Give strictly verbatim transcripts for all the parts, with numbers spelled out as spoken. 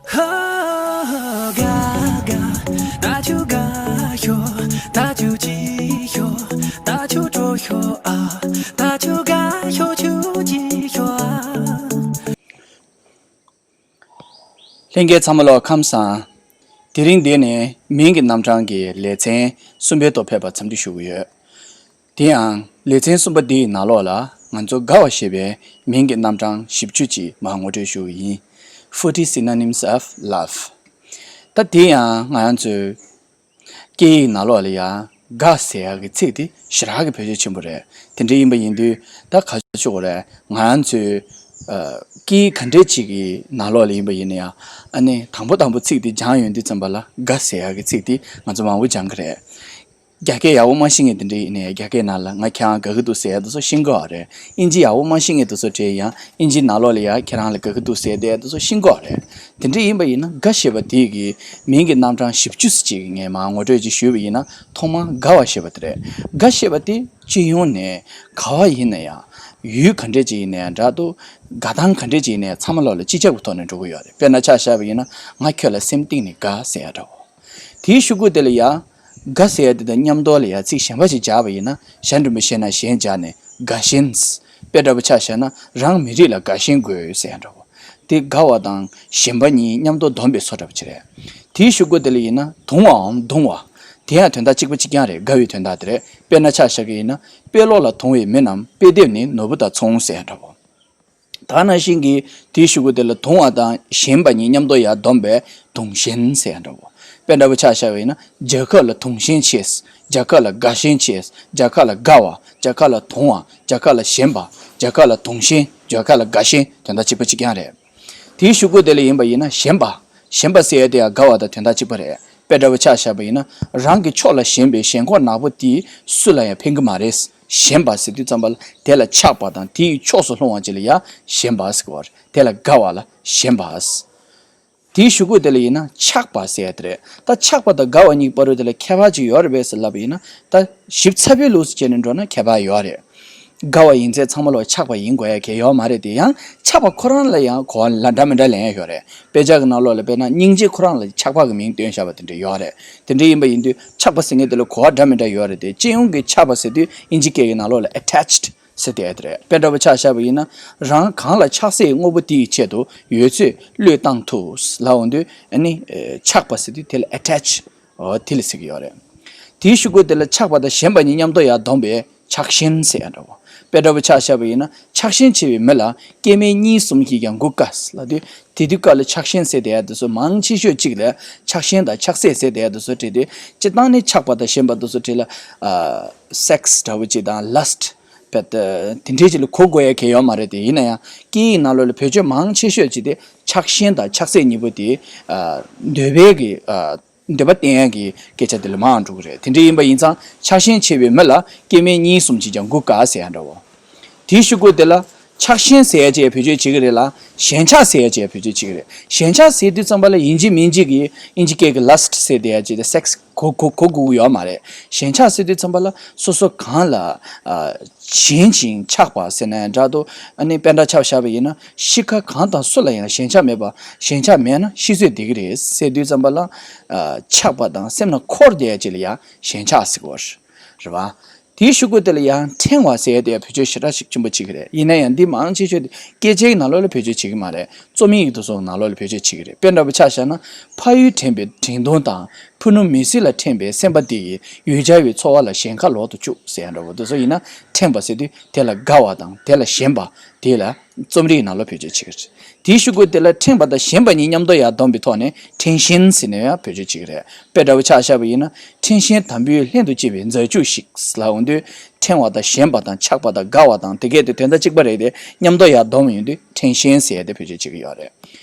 ཧ། ག་ག་ད་ཆུ་ག་ཤོ། ད་ཆུ་ཅི་ཤོ། ད་ཆུ་གྲོ་ཤོ་ཨ། ད་ཆུ་ག་ཤོ་ཆུ་ཅི་ཤོ་ཨ། ལྷན་རྒྱས་ཚང་མ་ལོ་ཁམས་བཟང་། དེ་རིང་འདི་ནི་མིང་གི་རྣམ་གྲངས་ཀྱི་ལེ་ཚན་གསུམ་པའི་ཐོག་ཕེབས་པར་འཚམས་འདྲི་ཞུ་གི་ཡོད། དེ་ཡང་ལེ་ཚན་གསུམ་པ་འདིའི་ནང་ལོགས་ལ་ང་ཚོ་དགའ་བ་ཞེས་པའི་མིང་གི་རྣམ་གྲངས་བཞི་བཅུ་ཅིག་མར་ངོ་སྤྲོད་ཞུ་གི་ཡིན། Forty synonyms of love། ད་དེ་ཡང་ང་རང་ཚོའི་སྐད་ཡིག་ནང་ལོགས་ལ་ཡང་དགའ་ཟེར་ཡག་གི་ཚིག་དེ་ཞེ་དྲག་གི་བེད་སྤྱོད་ཆེན་པོ་རེད། དེ་འདྲ་ཡིན་པ་ཡིན་དུས་ད་ག་ཚོད་ཆོག་གི་རེད། ང་རང་ཚོའི་ཨ་སྐད་ཡིག་ག་འདྲས་ཅིག་གི་ནང་ལོགས་ལ་ཡིན་པ་ཡིན་ན་ཡང་ཨ་ནི་དང་པོ་དང་པོ་ཚིག་དེ་སྦྱང་ཡོང་དུས་ཙམ་པ་ལ་དགའ་ཟེར་ཡག་གི་ཚིག་དེ་ང་ཚོ་མང་པོ་སྦྱང་གི་རེད། རྒྱ་སྐད་ཡག་པོ་མ་ཤེས་མཁན་དེ་འདྲ་ཡིན་ནའི་རྒྱ་སྐད་ནང་ལ་ང་ཁྱེད་རང་དགའ་གི་འདུག་ཟེར་ཡ་དེ་ཚོ་ཤེས་དགོས་པ་རེད། ཨིན་ཇི་ཡག་པོ་མ་ཤེས་མཁན་དེ་ཚོ་དྲིས་ཡང་ཨིན་ཇི་ནང་ལོགས་ལ་ཡ་ཁྱེད་རང་ལ་དགའ་གི་འདུག་ཟེར་བསྡད་ཡ་དེ་ཚོ་ཤེས་དགོས་པ་རེད། དེ་འདྲ་ཡིན་པ་ཡིན་ན་དགའ་ཞེས་པ་དེ་གི་མིང་གི་རྣམ་གྲངས་བཞི་བཅུ་ཙམ་ཅིག་ངས་མར་ངོ་སྤྲོད་ཅིག་ཞུས་པ་ཡིན་ན། ཐོག་མར་དགའ་བ་ཞེས་པ་དེ་རེད། དགའ་ཞེས་པ་དེ་སྤྱི་ཡོངས་ནས་ག་བ་ཡིན་ན་ཡང་ཡུལ་ག་འདྲས་ཅིག་ཡིན་ན་ཡང་འདྲ་འདུག་དགའ་སྟངས་ག་འདྲས་ཅིག་ཡིན་ན་ཡང་ཚང་མ་ལོགས་ལ་སྤྱི་ཁྱབ་ཀྱི་ཐོག་ནས་འགྲོ་གི་ཡོད་རེད། དཔེར་ན་ཆ་བཞག་པ་ཡིན་ན་ང་ཁྱོད་ལ་སེམས་གཏིང་ནས་དགའ་ཟེར་ཡ་འདྲ་བོ། དེའི་གཞུག་གུ་དེ་ལ་ཡ། དགའ་ཟེར་ཡ་དེ་དང་མཉམ་དུ་ལ་ཡ་ཚིག་གཞན་པ་ཞིག་སྦྱར་བ་ཡིན་ན་གཞན་འདྲ་མི་ཤེས་ན་གཞན་སྦྱར་ནས་དགའ་ཞེན། དཔེ་འདྲ་པོ་ཆ་བཞག་ན་རང་མི་རིགས་ལ་དགའ་ཞེན་དགོས་ཟེར་ཡ་འདྲ་བོ། དེ་དགའ་བ་དང་ཞེན་པ་གཉིས་མཉམ་དུ་བསྡོམས་པའི་བཟོ་འདྲ་པོ་ཅིག་རེད། དེའི་གཞུག་གུ་དེ་ལ་ཡིན་ན་དུང་བའམ་བརྡུང་བ། དེ་ཡང་དོན་དག་གཅིག་པ་གཅིག་རྐྱང་རེད། དགའ་བའི་དོན་དག་དེ་རེད། དཔེར་ན་ཆ་བཞག་གི་ཡིན་ན་དཔེ་ཀློག་ལ་དུང་བའི་མི་རྣམས་དཔེ་དེབ་ནི་ནོར་བུ་དང་མཚུངས་ཟེར་ཡ་འདྲ་བོ། ད་ནང་བཞིན་གྱི་དེའི་གཞུག་གུ་དེ་ལ་དུང་བ་དང་ཞེན་པ་གཉིས་མཉམ་དུ་ཡར་བསྡོམས་པས་དུང་ཞེན་ཟེར་ཡ་འདྲ་བོ། དཔེ་འདྲ་པོ་ཆ་བཞག་པ་ཡིན་ན་རྒྱལ་ཁབ་ལ་དུང་ཞེན་ཆེ། རྒྱལ་ཁབ་ལ་དགའ་ཞེན་ཆེ། རྒྱལ་ཁབ་ལ་དགའ་བ། རྒྱལ་ཁབ་ལ་དུང་བ། རྒྱལ་ཁབ་ལ་ཞེན་པ། རྒྱལ་ཁབ་ལ་དུང་ཞེན། རྒྱལ་ཁབ་ལ་དགའ་ཞེན། དོན་དག་གཅིག་པ་གཅིག་རྐྱང་རེད། དེའི་གཞུག་གུ་དེ་ལ་ཡིན་པ་ཡིན་ན་ཞེན་པ། ཞེན་པ་ཟེར་ཡ་དེ་ཡང་དགའ་བ་དང་དོན་དག་གཅིག་པ་རེད། དཔེ་འདྲ་པོ་ཆ་བཞག་པ་ཡིན་ན་རང་གི་ཕྱོགས་ལ་ཞེན་པའི་ཞེན་ཁོག་ནག་པོ་དེ་སུ་ལ་ཡང་ཕན་གྱི་མ་རེད། ཞེན་པ་ཟེར་དུས་ཙམ་པ་ལ་དེ་ལ་ཆགས་པ་དང་དེའི་ཕྱོགས་སུ་ལྷུང་བ་ཅིག་ལ་ཡང་ཞེན་པ་ཟེར་གྱི་ཡོད་རེད། དེ་ལ་དགའ་བ་ལ་ཞེན་པ། དེའི་གཞུག་གུ་དེ་ལ་ཡིན་ན་ཆགས་པ་ཟེར་ཡ་དེ་རེད། ད་ཆགས་པ་དང་དགའ་བ་གཉིས་བར་དུ་དེ་ལ་ཁྱད་པར་ཅིག་ཡོད་རེད་པས་ཟེར་ལབ་པ་ཡིན་ན་ད་ཞིབ་ཚགས་པོའི་ལུགས་སུ་བྱས་ནས་འགྲོ་ན་ཁྱད་པར་ཡོད་རེད། དགའ་བ་ཡིན་ཚད་ཚང་མ་ལོག་ཆགས་པ་ཡིན་དགོས་ཡ་གལ་ཡོད་མ་རེད་དེ། ཡང་ཆགས་པ་ཁོ་རང་ལ་ཡང་གོ་བ་ལ་འདྲ་མི་འདྲ་ལེན་ཡ་ཡོད་རེད། དཔེ་ཆ་གི་ནང་ལོགས་ལ་དཔེར་ན་སྙིང་རྗེ་ཁོ་རང་ལ་ཆགས་པ་གི་མིང་བཏོན་བཞག་པ་དེ་འདྲ་ཡོད་རེད། དེ་འདྲ་ཡིན་པ་ཡིན་དུས་ཆགས་པ་ཟེར་མཁན་དེ་ལ་གོ་བ་འདྲ་མི་འདྲ་ཡོད་རེད་དེ། སྤྱི་ཡོངས་ཀྱི་ཆགས་པ་ཟེར་དུས་དབྱིན་ཇི་སྐད་ཀྱི་ནང་ལོགས་ལ་attached ཟེར་དེ་ཡ་དེ་རེད། དཔེ་འདྲ་པོ་ཆ་བཞག་པ་ཡིན་ན་རང་གང་ལ་ཆགས་སྲེད་དངོས་པོ་དེ་ཡི་ཆེད་དུ་ཡོད་ཚད་བློས་བཏང་ཐུབ་ལབ་འོང་དུས་ཨ་ནི་ཆགས་པ་ཟེར་དུས་དེ་ལ་attach ཨོ་དེ་ལ་ཟེར་གྱི་ཡོད་རེད། དེའི་གཞུག་གུ་དེ་ལ་ཆགས་པ་དང་ཞེན་པ་གཉིས་མཉམ་དུ་ཡར་བསྡོམས་པས་ཆགས་ཞེན་ཟེར་ཡ་འདྲ་བོ། དཔེ་འདྲ་པོ་ཆ་བཞག་པ་ཡིན་ན་ཆགས་ཞེན་ཆེ་བའི་མི་ལ་སྐྱེ་དམན་གཉིས་གསུམ་ཞིག་ཀྱང་མགུ་དཀའ་ལབ་དུས་དེ་དུས་སྐབས་ལ་ཆགས་ཞེན་ཟེར་བསྡད་ཡ་དེ་ཚོ་མང་ཆེ་ཤོས་གཅིག་ལ་ཆགས་ཞེན་དང་ཆགས་སྲེད་ཟེར་བསྡད་ཡ་དེ་ཚོ་བྲིས་ཏེ་སྤྱིར་བཏང་ནི་ཆགས་པ་དང་ཞེན་པ་དེ་ཚོ་བྲིས་ལ་sex འདྲ་བོ་ཅིག་དང་lust བད་དེ་འདྲའི་ཅིག་ལ་གོ་དགོས་ཡ་གལ་ཡོད་མ་རེད་དེ། ཡིན་ན་ཡང་སྐད་ཡིག་ནང་ལོགས་ལ་བེད་སྤྱོད་མང་ཆེ་ཤོས་ཅིག་དེ་ཆགས་ཞེན་དང་ཆགས་སྲེད་གཉིས་པོ་དེ་འདོད་པའི་གི་འདོད་པ་བསྟན་ཡག་གི་སྐད་ཆ་དེ་ལ་མང་འགྲོ་གི་རེད། དེ་འདྲ་ཡིན་པ་ཡིན་ཙང་ཆགས་ཞེན་ཆེ་བའི་མི་ལ་སྐྱེ་དམན་གཉིས་གསུམ་ཅིག་ཀྱང་མགུ་དཀའ་ཟེར་ཡ་འདྲ་བོ། དེའི་གཞུག་གུ་དེ་ལ་ཆགས་ཞེན་ཟེར་ཡ་ཅིག་བེད་སྤྱོད་བྱེད་ཀྱི་རེད་ལ་ཞེན་ཆགས་ཟེར་ཡ་ཅིག་བེད་སྤྱོད་བྱེད་ཀྱི་རེད། ཞེན་ཆགས་ཟེར་དུས་ཙམ་པ་ལ་ཡིན་གཅིག་མིན་གཅིག་གི་དབྱིན་ཇི་སྐད་ཀྱི་lust ཟེར་བསྡད་ཡ་ཅིག་དེ་sex གོ་གོ་གོ་དགོས་ཀྱི་ཡོད་མ་རེད། ཞེན་ཆགས་ཟེར་དུས་ཙམ་པ་ལ་སོ་སོ་གང་ལ་ཨ་ཞེན་ཅིང་ཆགས་པ་ཟེར་ན་ཡང་འདྲ་འདུག་ཨ་ནི་དཔེ་འདྲ་ཆ་བཞག་པ་ཡིན་ན་ཤི་ཁ་གང་དང་སུ་ལ་ཡང་ཞེན་ཆགས་མེད་པ། ཞེན་ཆགས་མེད་ན་ཤི་གསོས་བསྡད་ཀྱི་རེད་ཟེར་དུས་ཙམ་པ་ལ་ཨ་ཆགས་པ་དང་སེམས་ནང་འཁོར་བསྡད་ཡ་ཅིག་ལ་ཡང་ཞེན་ཆགས་ཟེར་གྱི་ཡོད་རེད་བ། དེའི་གཞུག་གུ་དེ་ལ་ཡང་ཕྲེང་བ་ཟེར་ཡ་དེ་ཡང་བེད་སྤྱོད་ཞེ་དྲག་ཞིག་ཆེན་པོ་བྱེད་ཀྱི་རེད། ཡིན་ན་ཡང་འདི་མང་ཆེ་ཤོས་དེ་སྐད་ཆའི་ནང་ལོགས་ལ་བེད་སྤྱོད་བྱེད་ཀྱི་མ་རེད། རྩོམ་ཡིག་དེ་ཚོ་ནང་ལོགས་ལ་བེད་སྤྱོད་བྱེད་ཀྱི་རེད། དཔེ་འདྲ་པོ་ཆ་བཞག་ན་ཕ་ཡུལ་དྲན་པའི་དྲན་གདུང་དང་ཕུ་ནུ་མི་སྲིད་ལ་འཕྲེང་བའི་སེམས་པ་དེ་ཡིས་ཡུལ་གྱར་བའི་འཚོ་བ་ལ་ཞེན་ཁ་ལོག་ཏུ་བཅུག་ཟེར་ཡ་འདྲ་བོ་དེ་ཚོ་ཡིན་ན་ཕྲེང་བ་ཟེར་དུས་དེ་ལ་དགའ་བ་དང་དེ་ལ་ཞེན་པ་དེ་ལ་རྩོམ་རིག་ནང་ལ་བེད་སྤྱོད་བྱེད་ཀྱི་རེད། དེའི་གཞུག་གུ་དེ་ལ་ཕྲེང་བ་དང་ཞེན་པ་གཉིས་མཉམ་དུ་ཡར་བསྡོམས་པའི་ཐོག་ནས་ཕྲེང་ཞེན་ཟེར་ནས་ཡང་བེད་སྤྱོད་བྱེད་ཀྱི་རེད། དཔེ་འདྲ་བོ་ཆ་བཞག་པ་ཡིན་ན་ཕྲེང་ཞེན་དམ་པའི་ལྷན་དུ་སྐྱེས་པའི་མཛའ་གཅུགས་ཤིག་ལབ་འོང་དུས་ཕྲེང་བ་དང་ཞེན་པ་དང་ཆགས་པ་དང་དགའ་བ་དང་དེ་གས་དེ་དོན་དག་གཅིག་པ་རེད་དེ། མཉམ་དུ་ཡར་བསྡོམས་ཡོང་དུས་ཕྲེང་ཞེན་ཟེར་ཏེ་བེད་སྤྱོད་བྱེད་ཀྱི་ཡོད་རེད།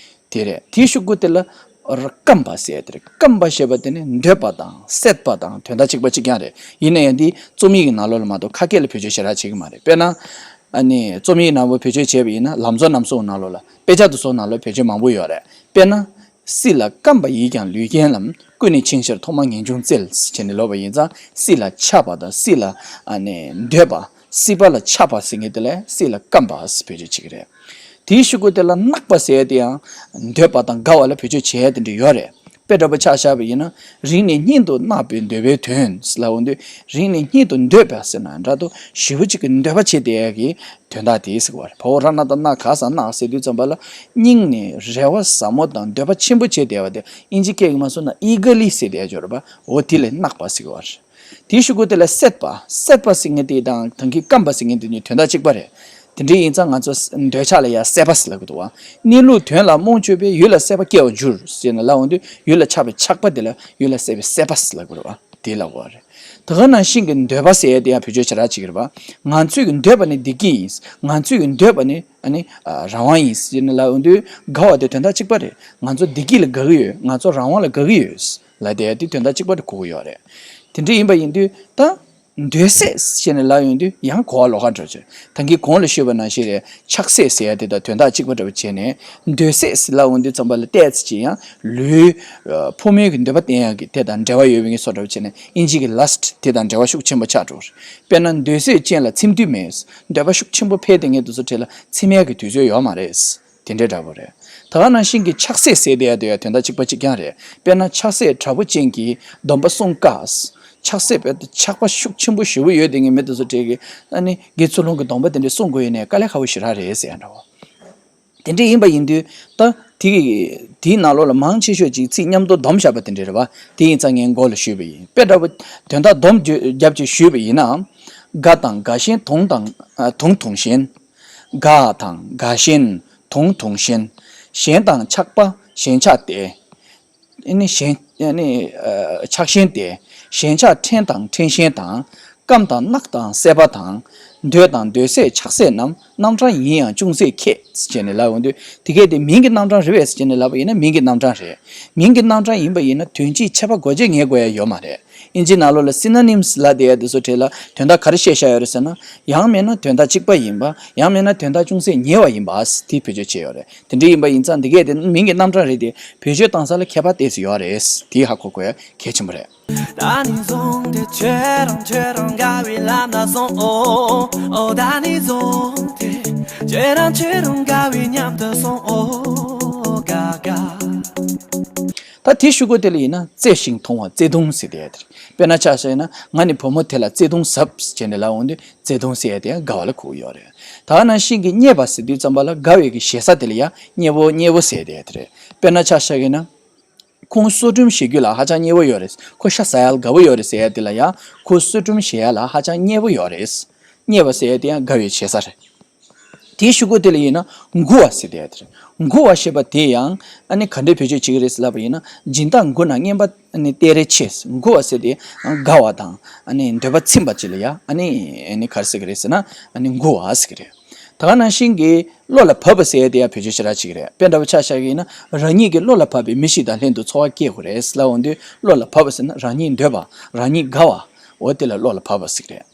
དེ་རེད། དེའི་གཞུག་གུ་དེ་ལ་ར་སྐམ་པ་ཟེར་ཏེ་རེད། སྐམ་པ་ཞེས་པ་དེ་ནི་འདོད་པ་དང་སྲེད་པ་དང་དོན་དག་གཅིག་པ་གཅིག་རྐྱང་རེད། ཡིན་ན་ཡང་འདི་རྩོམ་ཡིག་གི་ནང་ལོགས་ལ་མ་གཏོགས་ཁ་སྐད་ལ་བེད་སྤྱོད་ཞེ་དྲག་བྱེད་ཀྱི་མ་རེད། དཔེར་ན། ཨ་ནི་རྩོམ་ཡིག་ནང་བོ་བེད་སྤྱོད་བྱས་པ་ཡིན་ན་ལམ་གཙོ་རྣམ་གསུམ་ནང་ལོགས་ལ་དཔེ་ཆ་དེ་ཚོ་ནང་ལོགས་བེད་སྤྱོད་མང་པོ་ཡོད་རེད། དཔེར་ན། སྲིད་ལ་སྐམ་པ་ཡིས་ཀྱང་ལུས་རྒྱན་ལམ། ཀུན་ནས་འཆིང་ཕྱིར་ཐོག་མར་ངེས་འབྱུང་བཙལ། ཟེར་ནས་ལབ་པ་ཡིན་ཙང་སྲིད་ལ་ཆགས་པ་དང་སྲིད་ལ་ཨ་ནི་འདོད་པ། སྲིད་པ་ལ་ཆགས་པ་ཟེར་མཁན་དེ་ལ་སྲིད་ལ་སྐམ་པ་ཟེར་བེད་སྤྱོད་བྱེད་ཀྱི་རེད། དེའི་གཞུག་གུ་དེ་ལ་བརྣག་པ་ཟེར་ཡ་དེ་ཡང་འདོད་པ་དང་དགའ་བ་ལ་བེད་སྤྱོད་བྱེད་ཡ་དེ་འདྲ་ཡོད་རེད། དཔེ་འདྲ་པོ་ཆ་བཞག་པ་ཡིན་ན། རིང་ནས་སྙིང་དུ་བརྣག་པའི་འདོད་པའི་དོན་ལབ་འོང་དུས། རིང་ནས་སྙིང་དུ་འདོད་པ་ཟེར་ན་འདྲ་འདུག་ཞེ་པོ་ཅིག་གི་འདོད་པ་བྱེད་བསྡད་ཡ་གི་དོན་དག་དེ་ཟེར་བ་རེད། བ་འོག་ར་ན་བཏགས་བརྣག་ག་ས་བརྣག་ཟེར་དུས་ཙམ་པ་ལ། སྙིང་ནས་རེ་བ་ཟབ་མོ་དང་འདོད་པ་ཆེན་པོ་བྱེད་བསྡད་པ་དེ་ཨིན་ཇི་སྐད་ཀྱིས་མ་སོང་ན་eagerly ཟེར་བསྡད་ཡ་ཅིག་ཡོད་རེད་པ། འོ་དེ་ལ་བརྣག་པ་ཟེར་བ་རེད། དེའི་གཞུག་གུ་དེ་ལ་སྲེད་པ། སྲེད་པ་ཟེར་མཁན་དེ་དང་ད་གིན་སྐམ་པ་ཟེར་མཁན་དེ་གཉིས་དོན་དག་གཅིག་པ་རེད། དེ་འདྲ་ཡིན་ཙང་ང་ཚོ་འདོད་ཆགས་ལ་ཡང་སྲེད་པ་ཟེར་ལབ་ཀྱི་འདུག་བ། གནས་ལུགས་དོན་ལ་རྨོངས་ཆོས་པས། ཡུལ་ལ་སྲེད་པ་སྐྱེ་བར་འགྱུར་ཟེར་ནས་ལབ་འོང་དུས། ཡུལ་ལ་ཆགས་པའི་ཆགས་པ་དེ་ལ་ཡུལ་ལ་སྲེད་པའི་སྲེད་པ་ཟེར་ལབ་ཀྱི་རེད་བ། དེ་ལབ་པ་རེད། ད་ག་ནང་བཞིན་གྱི་འདོད་པ་ཟེར་ཡ་དེ་ཡང་བེད་སྤྱོད་བྱེད་ར་བྱེད་ཀྱི་རེད་བ། ང་ཚོས་ཀྱི་འདོད་པ་ནི་བདེ་སྐྱིད་ཡིན། ང་ཚོས་ཀྱི་འདོད་པ་ནི་ཨ་ནི་ཨ་རང་དབང་ཡིན་ཟེར་ནས་ལབ་འོང་དུས། དགའ་བ་དེ་དོན་དག་གཅིག་པ་རེད། ང་ཚོ་བདེ་སྐྱིད་ལ་དགའ་གི་ཡོད། ང་ཚོ་རང་དབང་ལ་དགའ་གི་ཡོད་ལབ་བསྡད་ཡ་དེ་དོན་དག་གཅིག་པ་རེད་གོ་གི་ཡོད་རེད། དེ་འདྲ་ཡིན་པ་ཡིན་དུས་ད། འདོད་སྲེད་ཟེར་ནས་ལབ་ཡོང་དུས་ཡང་གོ་བ་ལོག་ག་འགྲོ་བྱུང་། ད་གིན་གོང་ལ་ཞུས་པ་ནང་བཞིན་རེད། ཆགས་སྲེད་ཟེར་ཡ་དེ་དང་དོན་དག་གཅིག་པ་འདྲ་བོ་བྱས་ནས། འདོད་སྲེད་ཟེར་ལབ་འོང་དུས་ཙམ་པ་ལ་ཏོག་ཙམ་ཅིག་ཡང་ལུས་ཕོ་མོའི་གི་འདོད་པ་བསྟེན་ཡག་གི་དེ་དང་འབྲེལ་བ་ཡོད་པའི་བཟོ་འདྲ་བོ་བྱས་ནས། ཨིན་ཇི་གི་lust དེ་དང་འབྲེལ་བ་ཤུགས་ཆེན་པོ་ཆགས་འགྲོ། དཔེར་ན་འདོད་སྲེད་ཅན་ལ་ཚིམ་དུས་མེད། འདོད་པ་ཤུགས་ཆེན་པོ་འཕེལ་དེ་ངས་དེ་ཚོ་གྲས་ལ་ཚིམ་ཡག་གི་དུས་ཚོད་ཡོད་མ་རེད། དེ་འདྲའི་འདྲ་པོ་རེད། ད་ག་ནང་བཞིན་གྱི་ཆགས་སྲེད་ཟེར་བསྡད་ཡ་དེ་ཡང་དོན་དག་གཅིག་པ་གཅིག་རྐྱང་རེད། དཔེར་ན་ཆགས་སྲེད་དྲག་པོ་ཅན་གྱི་སྡོམ་པ་སྲུང་དཀའ། ཆགས་སྲེད་དཔེ་ཆགས་པ་ཤུགས་ཆེན་པོ་ཞེ་པོ་ཡོད་དེ་ངས་མི་དེ་ཚོ་གྲས་ཀྱི་ཨ་ནི་དགེ་ཚུལ་སློང་གི་སྡོམ་པ་དེ་འདྲ་སྲུང་དགོས་ཡོད་ནའི་དཀའ་ལས་ཁག་པོ་ཞེ་དྲག་རེད་ཟེར་ཡ་འདྲ་བོ། དེ་འདྲ་ཡིན་པ་ཡིན་དུས་ད་དེ་གི་དེའི་ནང་ལོགས་ལ་མང་ཆེ་ཤོས་ཅིག་ཚིག་མཉམ་དུ་སྡོམ་བཞག་པ་དེ་འདྲ་རེད་བ། དེ་ཡིན་ཙང་ངས་མགོ་ལ་ཞུས་པ་ཡིན། དཔེ་འདྲ་པོ་དོན་དག་སྡོམ་བརྒྱབ་ཅིག་ཞུས་པ་ཡིན་ན། དགའ་དང་དགའ་ཞེན་དུང་དང་དུང་དུང་ཞེན། དགའ་དང་དགའ་ཞེན་དུང་དུང་ཞེན། ཞེན་དང་ཆགས་པ་ཞེན་ཆགས་ཏེ། ཨ་ནི་ཞེན་ཨ་ནི་ཨ་ཆགས་ཞེན་ཏེ། ཞེན་ཆགས་འཁྲེན་དང་འཁྲེན་ཞེན་དང་། སྐམ་དང་རྣག་དང་སྲེད་པ་དང་། འདོད་དང་འདོད་སྲེད་ཆགས་སྲེད་རྣམས། རྣམ་གྲངས་ཡིན་ཡང་ཅུང་ཟད་ཁྱད་ཟེར་ནས་ལབ་འོང་དུས། དེ་གས་དེ་མིང་གི་རྣམ་གྲངས་རེད་པས་ཟེར་ནས་ལབ་པ་ཡིན་ན་མིང་གི་རྣམ་གྲངས་རེད། མིང་གི་རྣམ་གྲངས་ཡིན་པ་ཡིན་ན་དོན་སྤྱིའི་ཁྱད་པར་གོ་བྱེད་ངེས་དགོས་ཡ་ཡོད་མ་རེད། ཨིན་ཇིའི་ནང་ལོགས་ལ་སི་ནོ་ནིམ་སི་ལབ་བསྡད་ཡ་དེ་ཚོ་གྲས་ལ་དོན་དག་ག་རེ་བཤད་བཞག་ཡོད་རེད་ཟེར་ན། ཡང་མིན་ན་དོན་དག་གཅིག་པ་ཡིན་པ། ཡང་མིན་ན་དོན་དག་ཅུང་ཟད་ཉེ་བ་ཡིན་པ། དེ་བེད་སྤྱོད་བྱས་ཡོད་རེད། དེ་འདྲ་ཡིན་པ་ཡིན་ཙང་འདི་གས་དེ་མིང་གི་རྣམ་གྲངས་རེད་དེ། བེད་སྤྱོད་གཏོང་ས་ལ་ཁྱད་པར་ཏོག་ཙམ་ཡོད་རེད། དེ་ཧ་གོ་དགོས་ཡ་གལ་ཆེན་པོ་རེད། ད་ནི་བཟུང་སྟེ་ཁྱེད་རང་ཁྱེད་རང་དགའ་བའི་ལམ་ན་སོང་། ཨོ་ཨོ་ད་ནི་བཟུང་སྟེ་ཁྱེད་རང་ཁྱེད་རང་དགའ་བའི་མཉམ་དུ་སོང་། ཨོ་དགའ་དགའ། ད་དེའི་གཞུག་གུ་དེ་ལ་ཡིན་ན་བརྩེ་ཞིང་དུང་བ་བརྩེ་དུང་ཟེར་བསྡད་ཡ་དེ་རེད། དཔེར་ན་ཆ་བཞག་ན་ང་ནི་བུ་མོ་དེ་ལ་བརྩེ་དུང་ཟབ་ཟེར་ནས་ལབ་འོང་དུས། བརྩེ་དུང་ཟེར་ཡ་དེ་ཡང་དགའ་བ་ལ་གོ་གི་ཡོད་རེད། ད་ག་ནང་བཞིན་གྱི་མཉེས་པ་ཟེར་དུས་ཙམ་པ་ལ་དགའ་བའི་གི་ཞེ་ས་དེ་ལ་ཡང་མཉེས་པོ་མཉེས་པོ་ཟེར་བསྡད་ཡ་དེ་རེད། དཔེར་ན་ཆ་བཞག་གི་ན། ཁོང་གསོལ་སྒྲོམ་བཞེས་རྒྱུ་ལ་ཧ་ཅང་མཉེས་པོ་ཡོད་རེད། ཁོ་ཤ་ཟ་ཡ་ལ་དགའ་པོ་ཡོད་རེད་ཟེར་ཡ་དེ་ལ་ཡང་ཁོ་གསོལ་སྒྲོམ་བཞེས་ཡ་ལ་ཧ་ཅང་མཉེས་པོ་ཡོད་རེད། མཉེས་པ་ཟེར་ཡ་དེ་ཡང་དགའ་བའི་ཞེ་ས་རེད། དེའི་གཞུག་གུ་དེ་ལ་ཡིན་ན་མགུ་བ་ཟེར་བསྡད་ཡ་དེ་རེད། མགུ་བ་ཞེས་པ་དེ་ཡང་ཨ་ནི་ག་འདྲའི་བེད་སྤྱོད་བྱེད་ཀྱི་རེད་ཟེར་ལབ་པ་ཡིན་ན། སྦྱིན་བདག་མགུ་ན་རྔན་པ་ཨ་ནི་སྟེར་རེ་ཆེ། མགུ་བ་ཟེར་དེ་དགའ་བ་དང་ཨ་ནི་འདོད་པ་ཚིམ་པ་ཅིག་ལ་ཡ་ཨ་ནི་ཨ་ནི་ག་རེ་ཟེར་གི་རེད་ཟེར་ན། ཨ་ནི་མགུ་བ་ཟེར་གི་རེད། ད་ག་ནང་བཞིན་གྱི་བློ་ལ་བབས་པ་ཟེར་ཡ་དེ་ཡང་བེད་སྤྱོད་ཞེ་དྲག་བྱེད་ཀྱི་རེད། དཔེ་འདྲ་པོ་ཆ་བཞག་གི་ཡིན་ན། རང་ཉིད་ཀྱི་བློ་ལ་བབས་པའི་མི་ཞིག་དང་ལྷན་དུ་འཚོ་བ་སྐྱེལ་དགོས་རེད་ལབ་འོང་དུས། བློ་ལ་བབས་པ་ཟེར་ན་རང་ཉིད་འདོད་པ། རང་ཉིད་དགའ་བ། འོ་དེ་ལ་བློ་ལ་བབས་པ་ཟེར་གི་རེད།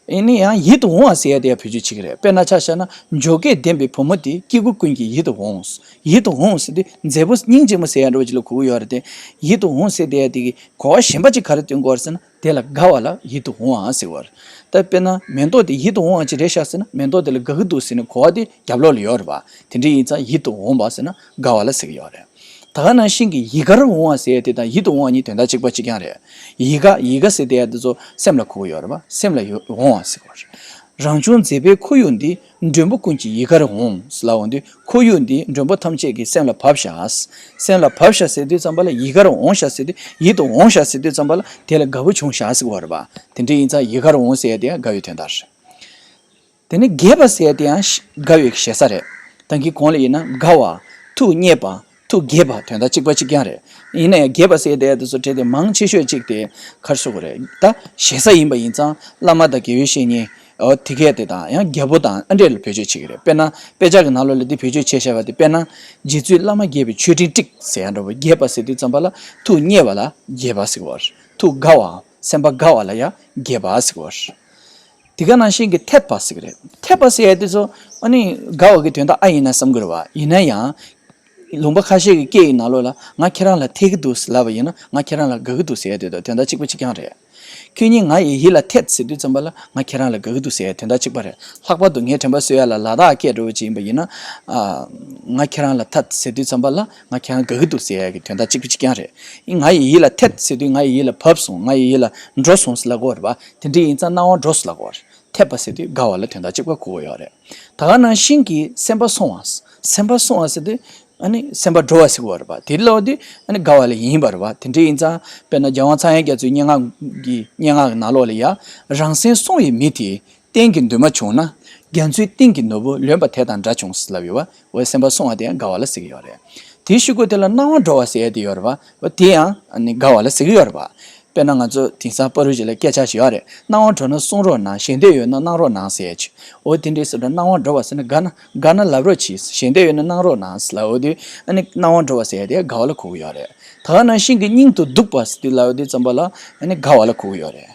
ཨེ་ནི་ཡང་ཡིད་དུ་འོང་བ་ཟེར་ཡ་དེ་ཡང་བེད་སྤྱོད་བྱེད་ཀྱི་རེད། དཔེར་ན་ཆ་བཞག་ན། འཇོ་སྒེག་ལྡན་པའི་བུ་མོ་དེ་སྐྱེ་དགུ་ཀུན་གྱི་ཡིད་དུ་འོང་། ཡིད་དུ་འོང་ཟེར་དུས་མཛེས་པོ་སྙིང་རྗེ་མོ་ཟེར་ཡ་འདྲ་བོ་ཅིག་ལ་གོ་གི་ཡོད་རེད་དེ། ཡིད་དུ་འོང་ཟེར་བསྡད་ཡ་དེ་གི་གོ་བ་གཞན་པ་ཅིག་ག་རེ་སྟོན་གྱི་ཡོད་རེད་ཟེར་ན། དེ་ལ་དགའ་བ་ལ་ཡིད་དུ་འོང་བ་ཟེར་བ་རེད། ད་དཔེར་ན་མེ་ཏོག་དེ་ཡིད་དུ་འོང་བ་ཅིག་རེད་ཤག་ཟེར་ན། མེ་ཏོག་དེ་ལ་དགའ་གི་འདུག་ཟེར་ནས་གོ་བ་དེ་རྒྱབ་ལོགས་ལ་ཡོད་རེད་པ། དེ་འདྲ་ཡིན་ཙང་ཡིད་དུ་འོང་བ་ཟེར་ན་དགའ་བ་ལ་ཟེར་གྱི་ཡོད་རེད། ད་ག་ནང་བཞིན་གྱི་ཡིད་གར་འོང་བ་ཟེར་ཡ་དེ་དང་ཡིད་དུ་འོང་བ་གཉིས་དོན་དག་གཅིག་པ་གཅིག་རྐྱང་རེད། ཡི་ག་ཡི་ག་ཟེར་བསྡད་ཡ་དེ་ཚོ་སེམས་ལ་གོ་གི་ཡོད་རེད་པ། སེམས་ལ་ཡོ་འོང་བ་ཟེར་གྱི་ཡོད་རེད། རང་བྱུང་མཛེས་པའི་ཁོར་ཡུག་འདི། མགྲོན་པོ་ཀུན་གྱི་ཡི་གར་འོང་། ཟེར་ལབ་འོང་དུས། ཁོར་ཡུག་འདི་མགྲོན་པོ་ཐམས་ཅད་ཀྱི་སེམས་ལ་བབས་ཤག་སེམས་ལ་བབས་ཤག་ཟེར་དུས་ཙམ་པ་ལ་ཡི་གར་འོང་ཤག་ཟེར་དུས། ཡིད་དུ་འོང་ཤག་ཟེར་དུས་ཙམ་པ་ལ་དེ་ལ་དགའ་པོ་བྱུང་ཤག་ཟེར་གྱི་ཡོད་རེད་པ། དེ་འདྲ་ཡིན་ཙང་ཡི་གར་འོང་ཟེར་ཡ་དེ་ཡང་དགའ་བའི་དོན་དག་རེད། དེ་ནས་དགྱེས་པ་ཟེར་ཡ་དེ་ཡང་དགའ་བའི་ཞེ་ས་རེད། ད་གིན་གོང་ལ་ཡིན་ན་དགའ་བ། ཐུགས་མཉེས་པ། ཐུགས་དགྱེས་པ་དོན་དག་གཅིག་པ་གཅིག་རྐྱང་རེད། ཡིན་ན་ཡང་དགྱེས་པ་ཟེར་བསྡད་ཡ་དེ་ཚོ་གྲས་དེ་མང་ཆེ་ཤོས་གཅིག་དེ་ག་རེ་ཟེར་དགོས་རེད། ད་ཞེ་ས་ཡིན་པ་ཡིན་ཙང་བླ་མ་དང་དགེ་བའི་བཤེས་གཉེན། འོ་དེ་གས་དེ་དང་ཡང་རྒྱལ་པོ་དང་ཨ་འདྲས་ལ་བེད་སྤྱོད་བྱེད་ཀྱི་རེད། དཔེར་ན་དཔེ་ཆ་གི་ནང་ལོགས་ལ་འདི་བེད་སྤྱོད་བྱས་བཞག་པ་དེ། དཔེར་ན་རྗེ་བཙུན་བླ་མ་དགྱེས་པའི་མཆོད་སྤྲིན་དཀྲིགས་ཟེར་ཡ་འདྲ་པོ། དགྱེས་པ་ཟེར་དུས་ཙམ་པ་ལ་ཐུགས་མཉེས་པ་ལ་དགྱེས་པ་ཟེར་གྱི་ཡོད་རེད། ཐུགས་དགའ་བ། སེམས་པ་དགའ་བ་ལ་ཡང་དགྱེས་པ་ཟེར་གྱི་ཡོད་རེད། དེ་ག་ནང་བཞིན་གྱི་འཐད་པ་ཟེར་གྱི་རེད། འཐད་པ་ཟེར་ཡ་དེ་ཚོ་ཨ་ནི་དགའ་བ་གི་དོན་དག་ཨ་ཡིན་ན་བསམ་གྱི་རེད་བ། ཡིན་ན་ཡང་། ལུང་པ་ཁ་ཤས་ཀྱི་སྐད་ཡིག་ནང་ལོགས་ལ་ང་ཁྱེད་རང་ལ་འཐད་ཀྱི་འདུག་ཟེར་ལབ་པ་ཡིན་ན་ང་ཁྱེད་རང་ལ་དགའ་གི་འདུག་ཟེར་ཡ་དེ་དང་དོན་དག་གཅིག་པ་གཅིག་རྐྱང་རེད། ཁྱོད་གཉིས་ང་ཡི་ཡིད་ལ་འཐད་ཟེར་དུས་ཙམ་པ་ལ་ང་ཁྱེད་རང་ལ་དགའ་གི་འདུག་ཟེར་ཡ་དོན་དག་གཅིག་པ་རེད། ལྷག་པར་དུ་ངའི་དྲན་པ་གསོ་ཡ་ལ་ལ་དྭགས་སྐད་འགྲོ་བ་ཅིག་ཡིན་པ་ཡིན་ན། ཨ། ང་ཁྱེད་རང་ལ་འཐད་ཟེར་དུས་ཙམ་པ་ལ་ང་ཁྱེད་རང་དགའ་གི་འདུག་ཟེར་ཡ་གི་དོན་དག་གཅིག་པ་གཅིག་རྐྱང་རེད། ང་ཡི་ཡིད་ལ་འཐད་ཟེར་དུས་ང་ཡི་ཡིད་ལ་བབས་སོང་། ང་ཡི་ཡིད་ལ་འགྲོ་སོང་ཟེར་ལབ་དགོས་རེད་པ། དེ་འདྲ་ཡིན་ཙང་སྣང་བ་འགྲོ་ཟེར་ལབ་དགོས་རེད། འཐད་པ་ཟེར་དུས་དགའ་བ་ལ་དོན་དག་གཅིག་པ་གོ་གི་ཡོད་རེད། ད་ག་ནང་བཞིན་གྱི་སེམས་པ་སོང་བ། སེམས་པ་སོང་བ་ཟེར་དུས་ཨ་ནི་སེམས་པ་འགྲོ་བ་ཟེར་གྱི་ཡོད་རེད་པ། དེ་ལབ་དུས་ཨ་ནི་དགའ་བ་ལ་ཡིན་པ་རེད་པ། དེ་འདྲ་ཡིན་ཙང་དཔེར་ན་རྒྱལ་དབང་ཚངས་དབྱངས་རྒྱ་མཚོའི་སྙན་ངག་གི་སྙན་ངག་གི་ནང་ལོགས་ལ་ཡ། རང་སེམས་སོང་བའི་མི་དེ་གཏན་གྱི་འདུན་མ་བྱུང་ན། རྒྱ་མཚོའི་གཏིང་གི་ནོར་བུ་ལོན་པ་དེ་དང་འདྲ་བྱུང་ཟེར་ལབ་ཡོད་པ། འོ་སེམས་པ་སོང་བ་དེ་ཡང་དགའ་བ་ལ་ཟེར་གྱི་ཡོད་རེད། དེའི་གཞུག་གུ་དེ་ལ་སྣང་བ་འགྲོ་བ་ཟེར་ཡ་དེ་ཡོད་རེད་པ། འོ་དེ་ཡང་ཨ་ནི་དགའ་བ་ལ་ཟེར་གྱི་ཡོད་རེད་པ། དཔེར་ན་ང་ཚོ་དེང་སང་བར་དུ་ཞིག་ལ་སྐད་ཆ་ཞིག་ཡོད་རེད། སྣང་བ་འགྲོ་ན་གསུང་རོགས་གནང་། ཞལ་འདོན་ཡོད་ན་གནང་རོགས་གནང་ཟེར་ཡ་ཅིག་འོ་དེ་འདྲའི་ཟེར་ན་སྣང་བ་འགྲོ་བ་ཟེར་ན་དགའ་ན་དགའ་ན་ལབ་རོགས་གྱིས། ཞལ་འདོན་ཡོད་ན་གནང་རོགས་གནང་ཟེར་ལབ་འོ་དེ་ཨ་ནི་སྣང་བ་འགྲོ་བ་ཟེར་ཡ་དེ་དགའ་བ་ལ་གོ་གི་ཡོད་རེད། ད་ག་ནང་བཞིན་གྱི་སྙིང་དུ་སྡུག་པ་ཟེར་དུས་ལབ་འོ་དེ་ཙམ་པ་ལ་ཨ་ནི་དགའ་བ་ལ་གོ་གི་ཡོད་རེད།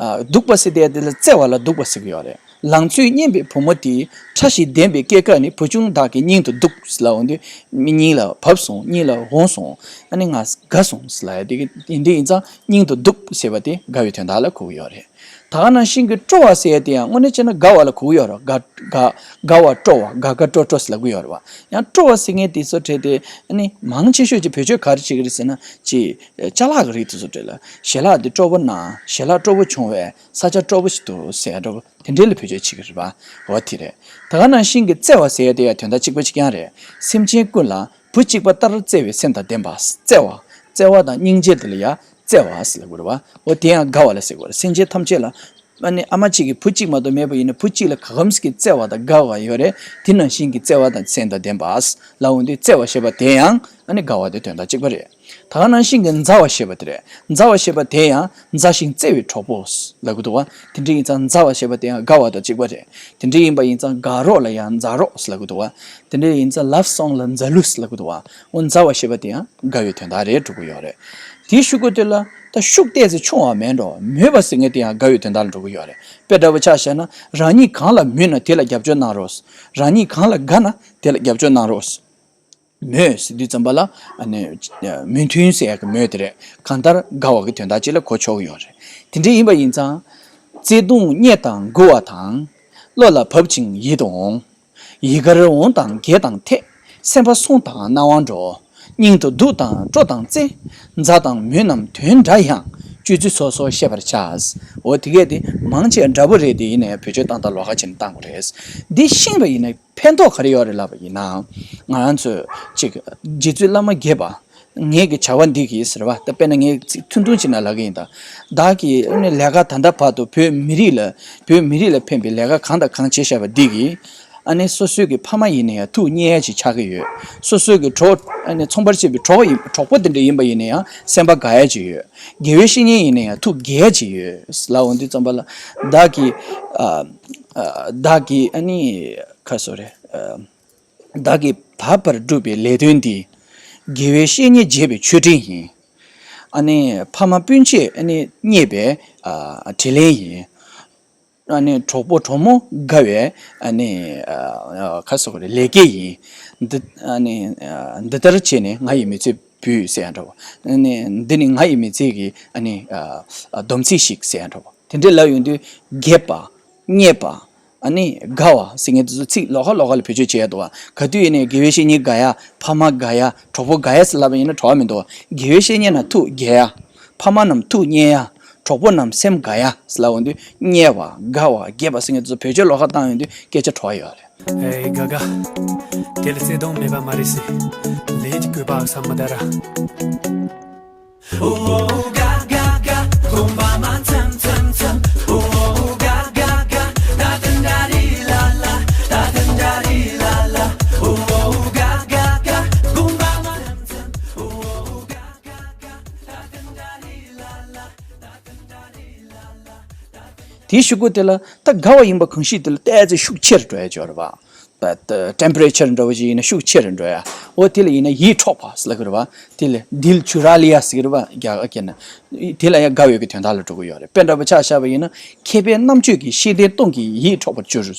ཨ། སྡུག་པ་ཟེར་དེ་དེ་ལ་བརྩེ་བ་ལ་སྡུག་པ་ཟེར་གྱི་ཡོད་རེད། ལང་ཚོས་སྙེམས་པའི་བུ་མོ་དེས། ཕྲ་ཞིང་ལྡན་པའི་སྐྱེས་སྐར་ནི། བུ་ཆུང་བདག་གི་སྙིང་དུ་སྡུག་ཟེར་ལབ་འོང་དུས་མི་སྙིང་ལ་བབས་སོང་། སྙིང་ལ་འོང་སོང་། ཨ་ནི་ང་དགའ་སོང་ཟེར་ལབ་ཡ་དེ་ཡིན་དེ་ཡིན་ཙང་སྙིང་དུ་སྡུག་ཟེར་བ་དེ་དགའ་བའི་དོན་དག་ལ་གོ་གི་ཡོད་རེད། ད་ག་ནང་བཞིན་གྱི་སྤྲོ་བ་ཟེར་ཡ་དེ་ཡང་དངོས་གནས་བྱས་ན་དགའ་བ་ལ་གོ་གི་ཡོད་རེད། དགའ་དགའ་དགའ་བ་སྤྲོ་བ་དགའ་དགའ་སྤྲོ་སྤྲོ་ཟེར་ལབ་གི་ཡོད་རེད་བ། ཡང་སྤྲོ་བ་ཟེར་མཁན་དེ་ཚོ་གྲས་དེ་ཨ་ནི་མང་ཆེ་ཤོས་ཀྱི་བེད་སྤྱོད་ག་རེ་བྱེད་ཀྱི་རེད་ཟེར་ན་ཅི། ཅ་ལག་གི་རིགས་དེ་ཚོ་འདྲ་ལ། ཞལ་ལག་འདི་སྤྲོ་པོ་གནང་། ཞལ་ལག་སྤྲོ་པོ་བྱུང་བས་ས་ཆ་སྤྲོ་པོ་ཞིག་འདུག་ཟེར་ཡ་འདྲ་པོ་དེ་འདྲ་ལ་བེད་སྤྱོད་བྱེད་ཀྱི་རེད་པ། འོ་དེ་རེད། ད་ག་ནང་བཞིན་གྱི་བརྩེ་བ་ཟེར་ཡ་དེ་ཡང་དོན་དག་གཅིག་པ་གཅིག་རྐྱང་རེད། སེམས་ཅན་ཀུན་ལ་བུ་གཅིག་པ་ལྟར་བརྩེ་བའི་སེམས་དང་ལྡན་པ། བརྩེ་བ། བརྩེ་བ་དང་སྙིང་རྗེ་དེ་ལ་ཡང་བརྩེ་བ་ཟེར་ལབ་དགོས་རེད་པ། འོ་དེ་ཡང་དགའ་བ་ལ་ཟེར་དགོས་རེད། སེམས་ཅན་ཐམས་ཅད་ལ། ཨ་ནི་ཨ་མ་གཅིག་གིས་བུ་གཅིག་མ་གཏོགས་མེད་པ་ཡིན་ན་བུ་གཅིག་ལ་ག་གམ་ཞིག་གི་བརྩེ་བ་དང་དགའ་བ་ཡོད་རེད། དེ་ནང་བཞིན་གྱི་བརྩེ་བ་དང་སེམས་དང་ལྡན་པ་ལབ་འོང་དུས་བརྩེ་བ་ཞེས་པ་དེ་ཡང་ཨ་ནི་དགའ་བ་དེ་དོན་དག་གཅིག་པ་རེད། ད་ག་ནང་བཞིན་གྱི་མཛའ་བ་ཞེས་པ་དེ་རེད། མཛའ་བ་ཞེས་པ་དེ་ཡང་མཛའ་ཞིང་བརྩེ་བའི་གྲོགས་པོ་ལབ་གི་འདུག་བ། དེ་འདྲ་ཡིན་ཙང་མཛའ་བ་ཞེས་པ་དེ་ཡང་དགའ་བ་དང་གཅིག་པ་རེད། དེ་འདྲ་ཡིན་པ་ཡིན་ཙང་དགའ་རོགས་ལ་ཡང་མཛའ་རོགས་ལབ་གི་འདུག་བ། དེ་འདྲ་ཡིན་ཙང་love song ལ་མཛའ་གླུ་ལབ་གི་འདུག་བ། འོ་མཛའ་བ་ཞེས་པ་དེ་ཡང་དགའ་བའི་དོན་དག་རེད་འགྲོ་གི་ཡོད་རེད། དེའི་གཞུག་གུ་དེ་ལ་ད་ཤུགས་ཏོག་ཙམ་ཆུང་བ་མེད་འགྲོ། མོས་པ་ཟེར་མཁན་དེ་ཡང་དགའ་བའི་དོན་དག་ལ་འགྲོ་གི་ཡོད་རེད། དཔེ་འདྲ་པོ་ཆ་བཞག་ན་རང་ཉིད་གང་ལ་མོས་ན་དེ་ལ་རྒྱབ་སྐྱོར་གནང་རོགས། རང་ཉིད་གང་ལ་དགའ་ན་དེ་ལ་རྒྱབ་སྐྱོར་གནང་རོགས། མོས་ཟེར་དུས་ཙམ་པ་ལ་ཨ་ནི་མོས་མཐུན་ཟེར་ཡག་གི་མོས་དེ་རེད། གང་ལྟར་དགའ་བ་གི་དོན་དག་ཅིག་ལ་གོ་ཆོག་གི་ཡོད་རེད། དེ་འདྲ་ཡིན་པ་ཡིན་ཙང་། བརྩེ་དུང་རྙེད་དང་མགུ་བ་དང་། བློ་ལ་བབ་ཅིང་ཡིད་དུ་འོང་། ཡིད་གར་འོང་དང་དགྱེས་དང་འཐད། སེམས་པ་སོང་དང་སྣང་བ་འགྲོ། སྙིང་དུ་སྡུག་དང་སྤྲོ་དང་བརྩེ། མཛའ་དང་མོས་རྣམས་དོན་འདྲ་ཡང་། སྤྱོད་ཚུལ་སོ་སོར་ཤེས་པར་བྱ། འོ་དེ་གས་དེ་མང་ཆེ་འདྲ་པོ་རེད། དེ་ཡིན་ནའི་བེད་སྤྱོད་བཏང་སྟངས་ལོགས་ཀ་བྱས་ནས་བཏང་དགོས་རེད། འདི་ཤེས་པ་ཡིན་ན་ཕན་ཐོགས་ག་རེ་ཡོད་རེད་ལབ་པ་ཡིན་ན། ང་རང་ཚོས་ཅིག་རྗེ་བཙུན་བླ་མ་དགྱེས་པ། ངེད་ཀྱི་བྱ་བ་འདི་གིས་ཟེར་བ་ད་དཔེར་ན་ངས་ཚིག་ཐུང་ཐུང་ཅིག་ནང་ལབ་ཀྱི་ཡིན་ད། བདག་གིས་ཨ་ནི་ལས་ཀ་ད་ལྟ་བར་དུ་བོད་མི་རིགས་ལ་བོད་མི་རིགས་ལ་ཕན་པའི་ལས་ཀ་གང་དང་གང་བྱས་བཞག་པ་འདི་གིས། ཨ་ནི་སོ་སོའི་གི་ཕ་མ་ཡིན་ན་ཡང་ཐུགས་མཉེས་ཡ་ཅིག་ཆགས་ཀྱི་ཡོད། སོ་སོའི་གི་གྲོགས་ཨ་ནི་ཚོང་པར་བྱེད་པའི་གྲོགས་ཡིན་གྲོགས་པོ་དེ་འདྲ་ཡིན་པ་ཡིན་ན་ཡང་སེམས་པ་དགའ་ཡ་ཅིག་ཡོད། དགེ་བའི་བཤེས་གཉེན་ཡིན་ན་ཡང་ཐུགས་དགྱེས་ཡ་ཅིག་ཡོད་ལབ་འོང་དུས་ཙམ་པ་ལ། བདག་གིས་ཨ་ཨ་བདག་གིས་ཨ་ནི་ཁ་སོ་རེད། ཨ། བདག་གིས་ད་བར་བསྒྲུབས་པའི་ལས་དོན་འདི། དགེ་བའི་བཤེས་གཉེན་བྱས་པའི་མཆོད་སྤྲིན་ཡིན། ཨ་ནི་ཕ་མ་སྤུན་མཆེད་ཨ་ནི་མཉེས་པའི་ཨ་དྲིན་ལན་ཡིན། ཨ་ནི་གྲོགས་པོ་གྲོགས་མོ་དགའ་བའི་ཨ་ནི་ཨ་ཁ་སོ་གི་ལེགས་སྐྱེས་ཡིན། འདི་ཨ་ནི་ཨ་འདི་ལྟར་བྱས་ནས་ང་ཡི་མི་ཚེ་བུད་ཟེར་ཡ་འདྲ་བོ། ཨ་ནི་འདི་ནི་ང་ཡི་མི་ཚེ་གི་ཨ་ནི་ཨ་སྡོམ་ཚིག་ཞིག་ཟེར་ཡ་འདྲ་བོ། དེ་འདྲའི་ལབ་ཡོང་དུས་དགྱེས་པ། མཉེས་པ། ཨ་ནི་དགའ་བ་ཟེར་མཁན་དེ་ཚོ་ཚིག་ལོགས་ཀ་ལོགས་ཀ་ལ་བེད་སྤྱོད་བྱས་འདུག་བ། ག་དུས་ཡིན་ནའི་དགེ་བའི་བཤེས་གཉེན་དགའ་ཡ། ཕ་མ་དགའ་ཡ། གྲོགས་པོ་དགའ་ཡ་ཟེར་ལབ་པ་ཡིན་ན་གྲོགས་པོ་མི་འདུག་དགེ་བའི་བཤེས་གཉེན་རྣམས་ཐུགས་དགྱེས་ཡ། ཕ་མ་རྣམས་ཐུགས་མཉེས་ཡ། གྲོགས་པོ་རྣམས་སེམས་དགའ་ཡ་ཟེར་ལབ་འོང་དུས་མཉེས་པ། དགའ་བ། དགྱེས་པ་ཟེར་མཁན་དེ་ཚོ་བེད་སྤྱོད་ལོགས་ཀ་བཏང་ཡོང་དུས་སྐད་ཆ་བྲོ་བ་ཡོད་རེད། ཨེ་དགའ་དགའ། དེ་ལ་བརྩེ་དུང་མེད་པ་མ་རེད་ཟེར། ལས་ཀྱི་བཀོད་པ་ས་མ་ད་ར། དེའི་གཞུག་གུ་དེ་ལ་ད་དགའ་བ་ཡིན་པ་གང་ཞིག་དེ་ལ་ཏོག་ཙམ་ཤུགས་ཆེར་འགྲོ་ཡ་ཅིག་ཡོད་རེད་པ། ད་ད་ཊེམ་པ་རེ་ཅར་འདྲ་བོ་ཞིག་ཡིན་ན་ཤུགས་ཆེ་རུ་འགྲོ་ཡ། འོ་དེ་ལ་ཡིན་ན་ཡིད་འཕྲོག་པ་ཟེར་ལབ་ཀྱི་རེད་པ། དེ་ལ་དིལ་ཆུ་ར་ལི་ཡ་ཟེར་གྱི་རེད་པ། རྒྱ་སྐད་ན། དེ་ལ་ཡང་དགའ་བའི་གི་དོན་དག་ལ་འགྲོ་གི་ཡོད་རེད། དཔེ་འདྲ་པོ་ཆ་བཞག་པ་ཡིན་ན་མཁས་པའི་རྣམ་དཔྱོད་ཀྱིས་ཤེས་ལྡན་སྟོང་གི་ཡིད་འཕྲོག་པར་འགྱུར།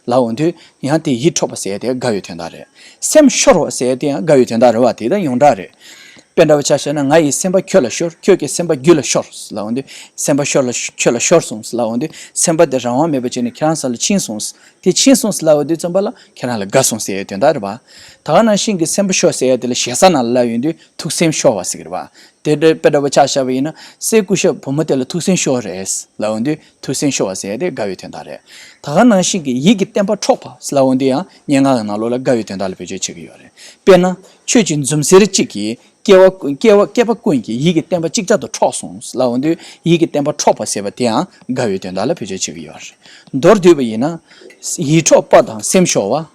ལབ་འོང་དུས་ཡང་དེ་ཡིད་འཕྲོག་པ་ཟེར་ཡ་དེ་དགའ་བའི་དོན་དག་རེད། སེམས་ཤོར་བ་ཟེར་ཡ་དེ་ཡང་དགའ་བའི་དོན་དག་རེད་པ། དེ་ད་ཡོངས་གྲགས་རེད། དཔེ་འདྲ་བོ་ཆ་བཞག་ན། ང་ཡི་སེམས་པ་ཁྱོད་ལ་ཤོར། ཁྱོད་ཀྱི་སེམས་པ་རྒྱུད་ལ་ཤོར་ལབ་འོང་དུས། སེམས་པ་ཤོར་ལ་ཁྱོད་ལ་ཤོར་སོང་ལབ་འོང་དུས། སེམས་པ་དེ་རང་དབང་མེད་པ་བྱས་ནས་ཁྱེད་རང་ས་ལ་ཕྱིན་སོང་། དེ་ཕྱིན་སོང་ལབ་འོང་དུས་ཙམ་པ་ལ་ཁྱེད་རང་ལ་དགའ་སོང་ཟེར་ཡའི་དོན་དག་རེད་པ། ད་ག་ནང་བཞིན་གྱི་སེམས་པ་ཤོར་ཟེར་ཡ་དེ་ལ་ཞེ་ས་ནང་ལ་ལབ་ཡོང་དུས་ཐུགས་སེམས་ཤོར་བ་ཟེར་གྱི་རེད་པ། དེ་འདྲ་དཔེ་འདྲ་བོ་ཆ་བཞག་པ་ཡིན་ན། སྲས་སྐུ་ཞབས་བུ་མོ་དེ་ལ་ཐུགས་སེམས་ཤོར་རེད་ལབ་འོང་དུས། ཐུགས་སེམས་ཤོར་བ་ཟེར་ཡ་དེ་དགའ་བའི་དོན་དག་རེད། ད་ག་ནང་བཞིན་གྱི་ཡིད་ཀྱི་བརྟན་པ་འཕྲོག་པ་ལབ་འོང་དུས་ཡང་སྙན་ངག་གི་ནང་ལོགས་ལ་དགའ་བའི་དོན་དག་ལ་བེད་སྤྱོད་བྱེད་ཀྱི་ཡོད་རེད། དཔེར་ན། ཁྱོད་ཀྱི་འཛུམ་ཟེར་གཅིག་གིས་སྐྱེ་བ་སྐྱེ་བ་སྐྱེས་པ་ཀུན་གྱི་ཡིད་ཀྱི་བརྟན་པ་ཅིག་ཅར་དུ་འཕྲོག་སོང་ལབ་འོང་དུས། ཡིད་ཀྱི་བརྟན་པ་འཕྲོག་པ་ཟེར་བ་དེའང་དགའ་བའི་དོན་དག་ལ་བེད་སྤྱོད་བྱེད་ཀྱི་ཡོད་རེད། མདོར་བསྡུས་པ་ཡིན་ན། ཡིད་འཕྲོག་པ་དང་སེམས་ཤོར་བ།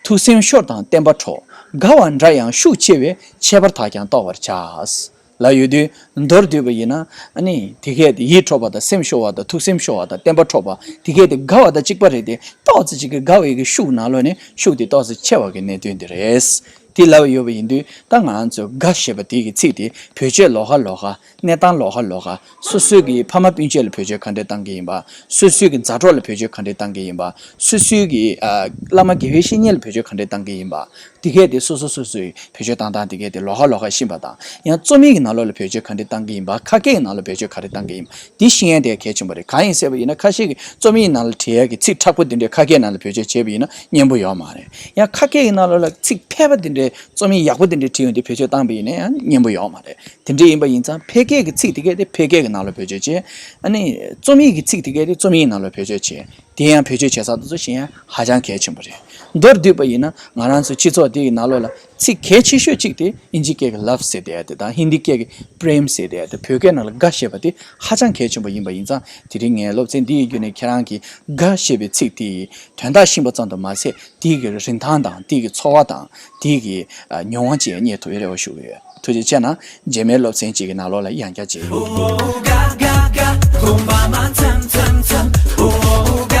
ཐུགས་སེམས་ཤོར་དང་བརྟན་པ་འཕྲོག། དགའ་བ་འདྲ་ཡང་ཤུགས་ཆེ་བས། ཁྱད་པར་དག་ཀྱང་རྟོགས་པར་བྱ། ལབ་ཡོད་དུས། མདོར་བསྡུས་པ་ཡིན་ན། ཨ་ནི་དེ་གས་དེ་ཡིད་འཕྲོག་པ་དང་སེམས་ཤོར་བ་དང་ཐུགས་སེམས་ཤོར་བ་དང་བརྟན་པ་འཕྲོག་པ་དེ་གས་དེ་དགའ་བ་དང་གཅིག་པ་རེད་དེ། ཏོག་ཙམ་ཅིག་གི་དགའ་བའི་གི་ཤུགས་ནང་ལོགས་ནས་ཤུགས་དེ་ཏོག་ཙམ་ཆེ་བ་གི་གནད་དོན་དེ་རེད། དེ་ལབ་ཡོད་པ་ཡིན་དུས། ད་ང་རང་ཚོས་དགའ་ཞེས་པ་དེ་གི་ཚིག་དེ་བེད་སྤྱོད་ལོགས་ཀ་ལོགས་ཀ་གནས་སྟངས་ལོགས་ཀ་ལོགས་ཀ་སོ་སོའི་གི་ཕ་མ་སྤུན་མཆེད་ལ་བེད་སྤྱོད་ག་འདྲས་བཏང་གི་ཡིན་པ། སོ་སོའི་གི་མཛའ་གྲོགས་ལ་བེད་སྤྱོད་ག་འདྲས་བཏང་གི་ཡིན་པ། སོ་སོའི་གི་ཨ་བླ་མ་དགེ་བའི་བཤེས་གཉེན་ལ་བེད་སྤྱོད་ག་འདྲས་བཏང་གི་ཡིན་པ། དེ་གས་དེ་སོ་སོ་སོ་སོའི་བེད་སྤྱོད་བཏང་སྟངས་དེ་གས་དེ་ལོགས་ཀ་ལོགས་ཀ་ཤེས་པ་དང་། ཡང་རྩོམ་ཡིག་གི་ནང་ལོགས་ལ་བེད་སྤྱོད་ག་འདྲས་བཏང་གི་ཡིན་པ། ཁ་སྐད་ཀྱི་ནང་ལ་བེད་སྤྱོད་ག་འདྲས་བཏང་གི་ཡིན་པ། འདི་ཤེས་ཡ་དེ་གལ་ཆེན་པོ་རེད། གང་ཡིན་ཟེར་བ་ཡིན་ན། ཁ་ཤས་ཀྱིས་རྩོམ་ཡིག་ནང་ལ་བྲིས་ཡ་གི་ཚིག་མཁྲེགས་པོ་དེ་འདྲས་ཁ་སྐད་ནང་ལ་བེད་སྤྱོད་བྱས་པ་ཡིན་ན་སྙན་པོ་ཡོད་མ་རེད། ཡང་ཁ་སྐད་ཀྱི་ནང་ལོགས་ལ་ཚིག་ཕལ་པ་དེ་འདྲས། རྩོམ་ཡིག་ཡག་པོ་དེ་འདྲས་བྲིས་ཡོང་དུས་བེད་སྤྱོད་བཏང་པ་ཡིན་ན་ཡང་སྙན་པོ་ཡོད་མ་རེད། དེ་འདྲས་ཡིན་པ་ཡིན་ཙང་ཕལ་སྐད་ཀྱི་ཚིག་དེ་གས་དེ་ཕལ་སྐད་ཀྱི་ནང་ལ་བེད་སྤྱོད་བྱེད། ཨ་ནི་རྩོམ་ཡིག་གི་ཚིག་དེ་གས་དེ་རྩོམ་ཡིག་ནང་ལ་བེད་སྤྱོད་བྱེད། དེ་ཡང་བེད་སྤྱོད་བྱེད་ས་དེ་ཚོ་ཤེས་ཡ་ཧ་ཅང་གལ་ཆེན་པོ་རེད། མདོར་བསྡུས་པ་ཡིན་ན། ང་རང་ཚོའི་སྤྱི་ཚོགས་འདི་ཡི་ནང་ལོགས་ལ་ཚིག་གལ་ཆེ་ཤོས་གཅིག་དེ་ཨིན་ཇི་སྐད་ཀྱི་love ཟེར་བསྡད་ཡ་དེ་དང་། ཧིན་དི་སྐད་ཀྱི་prem ཟེར་བསྡད་ཡ་དེ། བོད་སྐད་ནང་ལ་དགའ་ཞེས་པ་དེ་ཧ་ཅང་གལ་ཆེན་པོ་ཡིན་པ་ཡིན་ཙང་། དེ་རིང་ངས་སློབ་ཚན་འདི་ཡི་བརྒྱུད་ནས་ཁྱེད་རང་གིས་དགའ་ཞེས་པའི་ཚིག་དེ་ཡི་དོན་དག་ཤེས་པ་ཙམ་དུ་མ་ཟད། དེ་གི་རིན་ཐང་དང་། དེ་གི་ཚོར་བ་དང་། དེ་གི་ཨ་མྱོང་བ་བཅས་རྙེད་ཐུབ་པའི་རེ་བ་ཞུ་གི་ཡོད། ཐུགས་རྗེ་ཆེ་གནང་། རྗེས་མའི་སློབ་ཚན་གཅིག་གི་ནང་ལོགས་ལ་ཡང་བསྐྱར་མཇལ་ཡོང་།